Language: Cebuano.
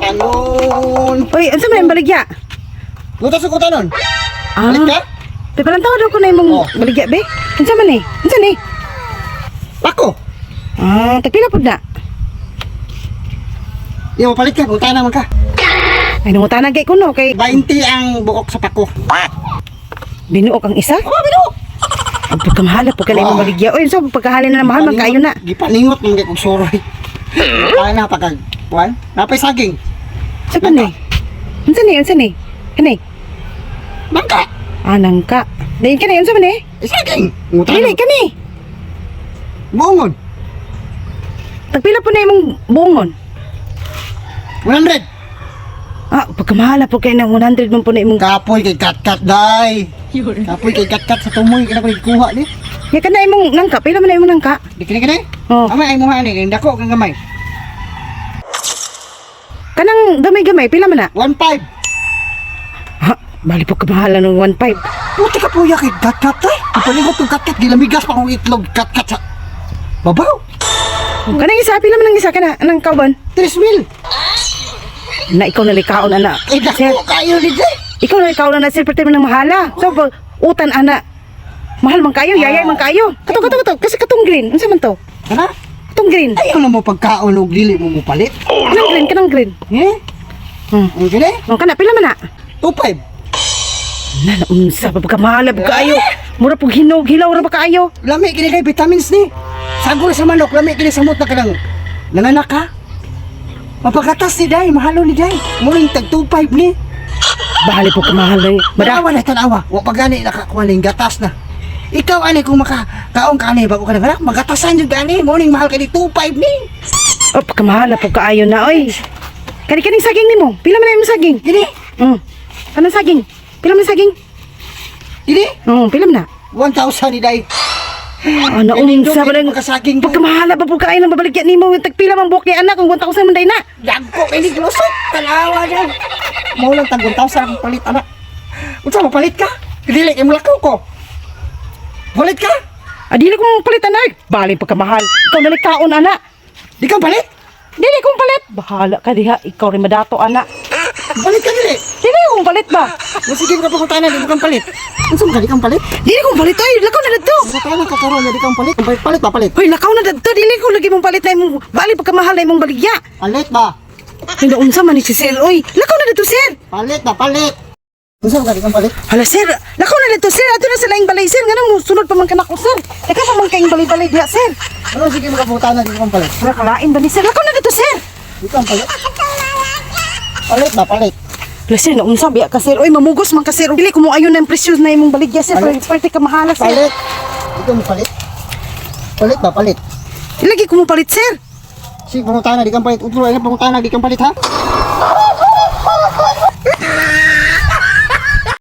Tanon. Uy, unsa man ang baligya? Luto sa kutanon. Ah. Balik ka? Pe palantaw daw ko na imong Oh. baligya be. Unsa man eh? Unsa ni? Ako. Ah, tagpila pud na. Di mo palit ka, punta naman ka. Ay, nangutana kay kuno kay 20 ang buok sa pako. binuok ang isa. Oh, binuok. Ang pagkamahala po kay imong Oh. baligya. Uy, unsa pagkahalin na mahal man kaayo na. Gipaningot man kay kog suroy. Kaya na pagkag kuan? Napay saging. Unsa pa ni? Unsa ni? Unsa ni? Kani? Bangka. Ah, nangka. Dayon kani unsa man eh? Eh, saging. Ngutan. Dili kani. Bungon. Tagpila po na imong buongon. 100. Ah, pagkamahala po kay nang 100 man po na imong. Kapoy kay katkat day. Kapoy kay katkat sa tumoy kina ko kuha ni. Ya kana imong nangka, pila man na imong nangka? Di kini kini. Oh. Amay ay muha ni kay dako kang gamay. Kanang gamay-gamay, pila man na? 15. Ha, bali po kamahala ng 1.5. Puti ka puya kay katkat ay. Ipalingot tong katkat gilamigas pa kong itlog katkat sa babaw. Kanang isa, pila man ang isa kana anang kauban? 3,000. Na ikaw nalikaon ana. Ay Sir, dako kayo ni day. ikaw nalikaon ana sir, pwede man ng mahala. So pag utan ana. Mahal man kayo, yayay man kayo. Kato kato kato, kasi katong green. Unsa man to? Kana? Katong green. Ayaw na mo pagkaon og dili mo mopalit. Kanang green, kanang green. Eh? Ang kini? Oh, kana pila man na? 25. Na na unsa pa pagkamahala pa kaayo. Mura pug hinog, hilaw ra ba kaayo? Lami kini kay vitamins ni. Sagol sa manok, lami kini sa mot na kanang nanganak ka. Mapagatas ni day, mahalo ni day. Muling tag 25 ni. Bali po kamahal na. Mada, Tanawa na tanawa. Wa pa gani nakakuha ning gatas na. Ikaw ani kung makakaon ka ani bago ka nanganak, magatasan jud gani. Morning mahal kay ni 25 ni. Oh, pagkamahala po kaayo na oy. Kani kaning saging nimo. Pila man na imong saging? Gini, Kanang saging? Pila man saging? gini. Pila man na? 1,000 ni day. Ano unsa ba nang Makasaging day. Pagkamahala pa po kaayo nang babaligya nimo tagpila man buok ni anak kung 1,000 man day na. Dagko kay ni glusot. Tanawa day. Mao lang tag 1,000 akong palit ana. Unsa mapalit ka? Dili kay mulakaw ko. Palit ka? Adili kong palit anak. Bali pagkamahal. Ikaw na kaon ana. Di ka palit? Dili kong palit. Bahala ka diha, ikaw rin madato ana. Palit ka dili. Dili kong palit ba? Mo sige ka pangutana di mo kang palit. Unsa man ka di kang palit? Dili kong palit oy, lakaw na dadto. Pangutana ka karon di kang palit. Palit palit ba palit? Hoy, lakaw na dadto, dili ko lagi mong palit na imong bali pagkamahal na imong baligya. Palit ba? Hindi unsa man ni si sir oy. Lakaw na dadto, sir. Palit ba palit? Unsa man ka di kang palit? Hala sir, lakaw na dito sir. Ato na sa laing balay sir. Nganong mo sunod pa man kanako sir. Teka pa man kayong balay-balay diha sir. Ano sige mo ka pangutana di kang palit? Wala kalain ba ni sir? Lakaw na dito sir. Di kang palit. Palit ba palit? Hala sir, naunsa biya ka sir. Oy, mamugos man ka sir. Dili ko mo ayon ng presyo na imong baligya sir. Palit. Parte ka mahala sir. Palit. Di ka mo palit? Palit ba palit? Lagi ko mo palit sir. Sige pangutana di kang palit. Utro ay pangutana di kang palit ha?